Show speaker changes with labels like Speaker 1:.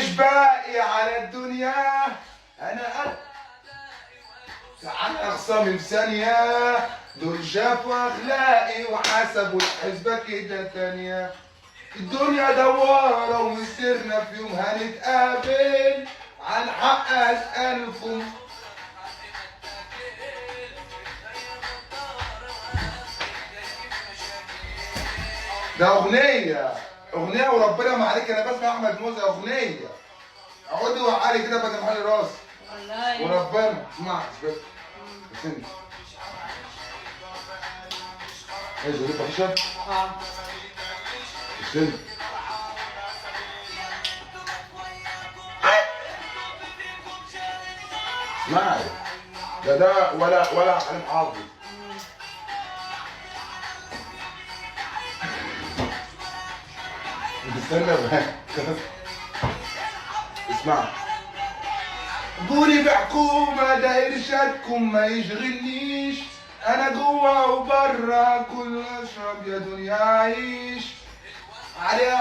Speaker 1: مش باقي على الدنيا. انا قد عن اخصامي في ثانية، دول شافوا اخلاقي وحسبوا الحسبة كده تانية. الدنيا دوارة ومسيرنا في يوم هنتقابل، عن حق اسألكم. ده اغنية، اغنية وربنا ما عليك. انا بسمع احمد موزة اغنية. اقعدي وقعلي كده بدل ما حالي راسي.
Speaker 2: والله
Speaker 1: وربنا اسمع بس بس انت ايه جريت وحشة؟
Speaker 2: اه
Speaker 1: بس انت اسمعي، ده ولا حليم حافظ. استنى بقى. اسمع، قولي بحكومة ده إرشادكم ما يشغلنيش، أنا جوه وبره كل أشرب يا دنيا عيش. علي